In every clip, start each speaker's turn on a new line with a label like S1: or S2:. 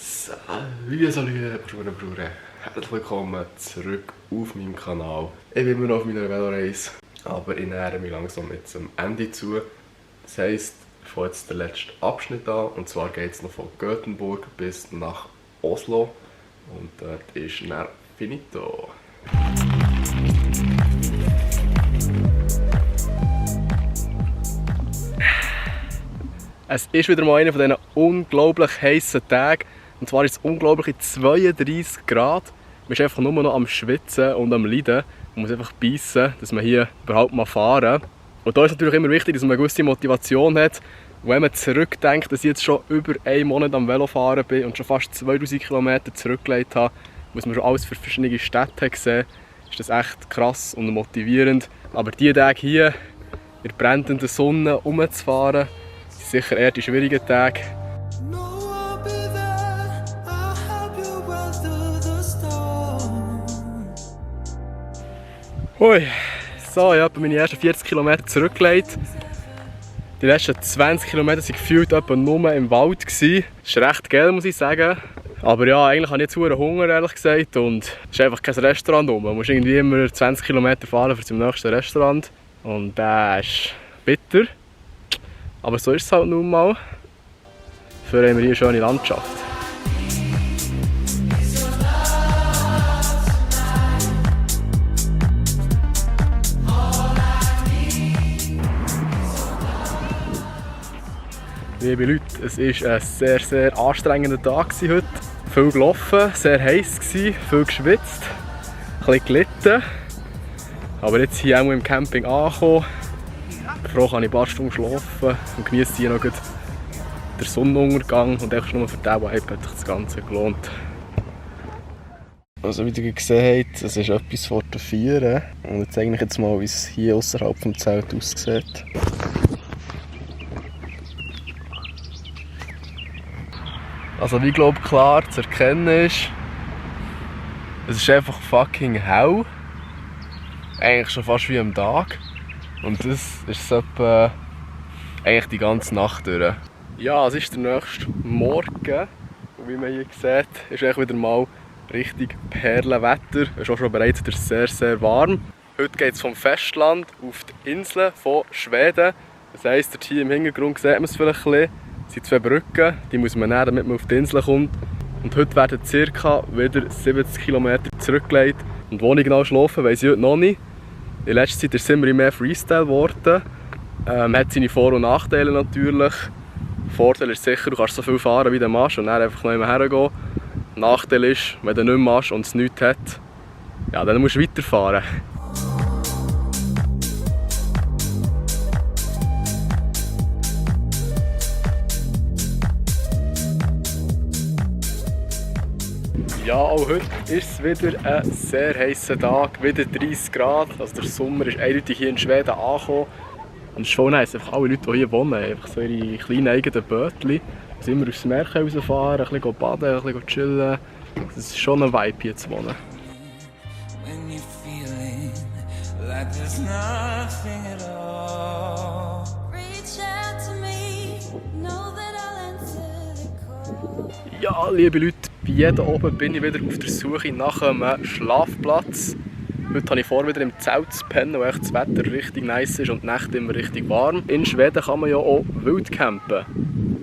S1: Salut Bruder. Herzlich willkommen zurück auf meinem Kanal. Ich bin immer noch auf meiner Veloreise, aber ich nähere mich langsam jetzt zum Ende zu. Das heisst, ich fange jetzt den letzten Abschnitt an, und zwar geht es noch von Göteborg bis nach Oslo und dort ist dann finito. Es ist wieder mal einer von diesen unglaublich heißen Tagen. Und zwar ist es unglaubliche 32 Grad. Man ist einfach nur noch am Schwitzen und am Leiden. Man muss einfach beißen, dass man hier überhaupt mal fahren. Und da ist natürlich immer wichtig, dass man eine gewisse Motivation hat. Und wenn man zurückdenkt, dass ich jetzt schon über einen Monat am Velofahren bin und schon fast 2000 Kilometer zurückgelegt habe, muss man schon alles für verschiedene Städte sehen, ist das echt krass und motivierend. Aber diese Tage hier in der brennenden Sonne rumzufahren, sind sicher eher die schwierigen Tage. Hui, so, ich habe meine ersten 40 Kilometer zurückgelegt. Die letzten 20 Kilometer waren gefühlt etwa nur im Wald. Das ist recht geil, muss ich sagen. Aber ja, eigentlich habe ich jetzt Hunger, ehrlich gesagt. Und es ist einfach kein Restaurant rum. Man muss irgendwie immer 20 Kilometer fahren für zum nächsten Restaurant. Und das ist bitter. Aber so ist es halt nun mal. Dafür haben wir hier eine schöne Landschaft. Liebe Leute, es war ein sehr, sehr anstrengender Tag heute. Viel gelaufen, sehr heiß, viel geschwitzt, ein bisschen gelitten. Aber jetzt hier auch im Camping angekommen. Froh kann ich ein paar Stunden schlafen und genieße hier noch den Sonnenuntergang. Und einfach nur für diesen Vibe hat sich das Ganze gelohnt. Also wie ihr gesehen habt, es ist etwas vor der 4. Und jetzt zeige ich jetzt mal, wie es hier außerhalb des Zeltes aussieht. Also wie glaube klar zu erkennen ist, es ist einfach fucking hell. Eigentlich schon fast wie am Tag. Und das ist so etwa eigentlich die ganze Nacht durch. Ja, es ist der nächste Morgen. Und wie man hier sieht, ist eigentlich wieder mal richtig Perlenwetter. Es ist auch schon bereits wieder sehr, sehr warm. Heute geht es vom Festland auf die Inseln von Schweden. Das heisst, hier im Hintergrund sieht man es vielleicht ein bisschen. Es sind 2 Brücken, die muss man nehmen, damit man auf die Insel kommt. Und heute werden ca. wieder 70 km zurückgelegt. Und wo ich genau schlafe, weiss ich heute noch nicht. In letzter Zeit ist es immer mehr Freestyle geworden. Hat seine Vor- und Nachteile natürlich. Der Vorteil ist sicher, du kannst so viel fahren wie du machst und dann einfach noch immer hergehen. Der Nachteil ist, wenn du nicht mehr machst und es nichts hat, ja, dann musst du weiterfahren. Ja, auch heute ist es wieder ein sehr heißer Tag, wieder 30 Grad. Also der Sommer ist eindeutig hier in Schweden angekommen. Und es ist schon nice, einfach alle Leute, die hier wohnen, einfach so ihre kleinen eigenen Bötchen. Also immer aufs Meer rausfahren, ein bisschen baden, ein bisschen chillen. Das ist schon ein Vibe hier zu wohnen. Ja, liebe Leute, bei jedem oben bin ich wieder auf der Suche nach einem Schlafplatz. Heute habe ich vor, wieder im Zelt zu pennen, wo echt das Wetter richtig nice ist und die Nächte immer richtig warm. In Schweden kann man ja auch wild campen.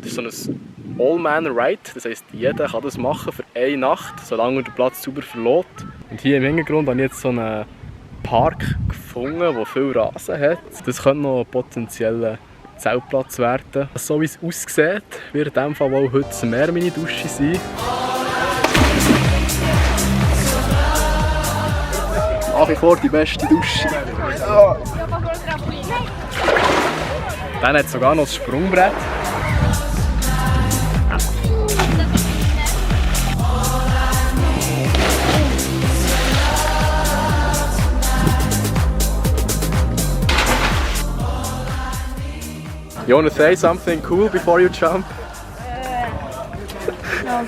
S1: Das ist so ein All-Man-Ride, das heisst, jeder kann das machen für eine Nacht, solange er den Platz sauber verlässt. Und hier im Hintergrund habe ich jetzt so einen Park gefunden, der viel Rasen hat. Das könnte noch ein potenzieller Zeltplatz werden. So wie es aussieht, wird in diesem Fall auch heute das Meer meine Dusche sein. Nach wie vor die beste Dusche. Ja. Dann hat es sogar noch das Sprungbrett. You want to say something cool before you jump?
S2: No.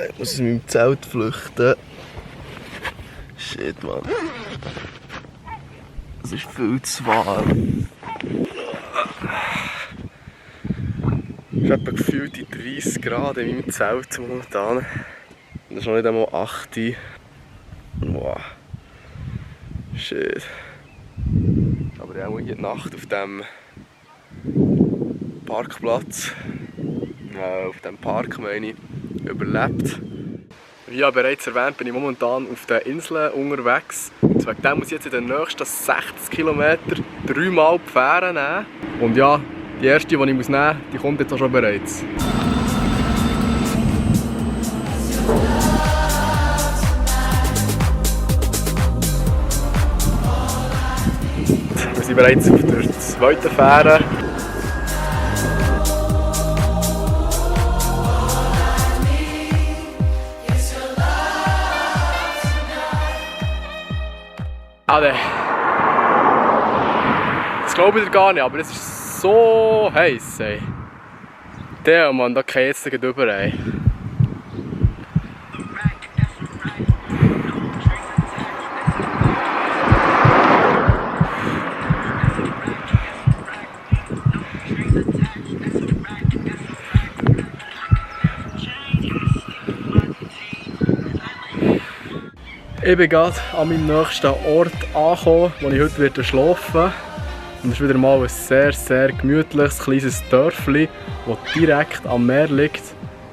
S1: Ich muss aus meinem Zelt flüchten. Shit, Mann. Es ist viel zu warm. ist etwa gefühlte 30 Grad in meinem Zelt momentan. Und das ist noch nicht einmal 8 Uhr. Wow. Shit. Aber ja, auch in der Nacht auf dem Parkplatz, auf dem Park meine ich, überlebt. Wie ja bereits erwähnt, bin ich momentan auf den Inseln unterwegs. Deswegen muss ich jetzt in den nächsten 60 Kilometer 3-mal die Fähre nehmen. Und ja, die erste, die ich nehmen muss, die kommt jetzt auch schon bereits. Wir sind bereits auf der zweiten Fähre. Das glaube ich gar nicht, aber es ist so heiß. Ey. Der Mann, da geht es gleich rüber. Ey. Ich bin gerade an meinem nächsten Ort angekommen, wo ich heute schlafen werde. Und es ist wieder mal ein sehr, sehr gemütliches kleines Dörfli, das direkt am Meer liegt.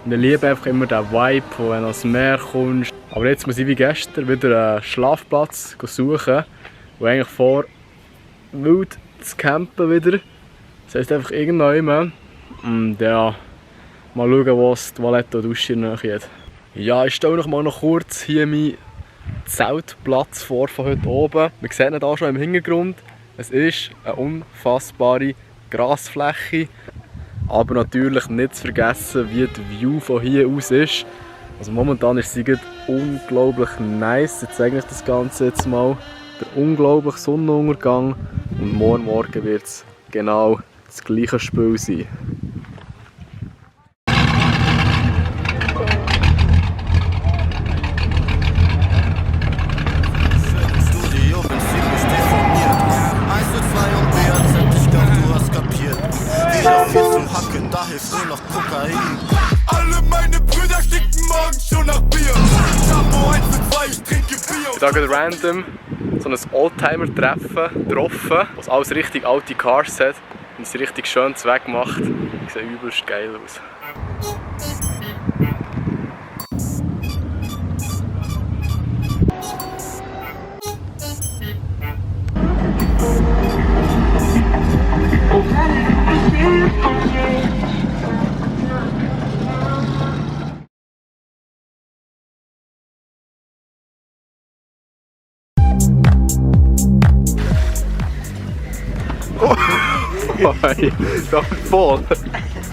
S1: Und ich liebe einfach immer den Vibe, wo wenn du ans Meer kommst. Aber jetzt muss ich wie gestern wieder einen Schlafplatz suchen, wo eigentlich vor wild zu campen wieder. Das heisst einfach irgendwann. Und ja, mal schauen, wo es die Toilette und Dusche nachher hat. Ja, ich stelle noch kurz hier meinen Zeltplatz vor von heute oben. Wir sehen ihn hier schon im Hintergrund. Es ist eine unfassbare Grasfläche, aber natürlich nicht zu vergessen, wie die View von hier aus ist. Also momentan ist sie unglaublich nice. Jetzt zeige ich das Ganze jetzt mal. Der unglaubliche Sonnenuntergang und morgen wird es genau das gleiche Spiel sein.
S2: Da hilft nur noch Kokain. Alle meine Brüder stinken morgen schon nach Bier. Chapo 1 für 2, ich trinke Bier.
S1: Ich habe gerade random so ein Oldtimer-Treffen getroffen, was alles richtig alte Cars hat und sie richtig schön weggemacht. Die sehen übelst geil aus. Oh, das ist voll.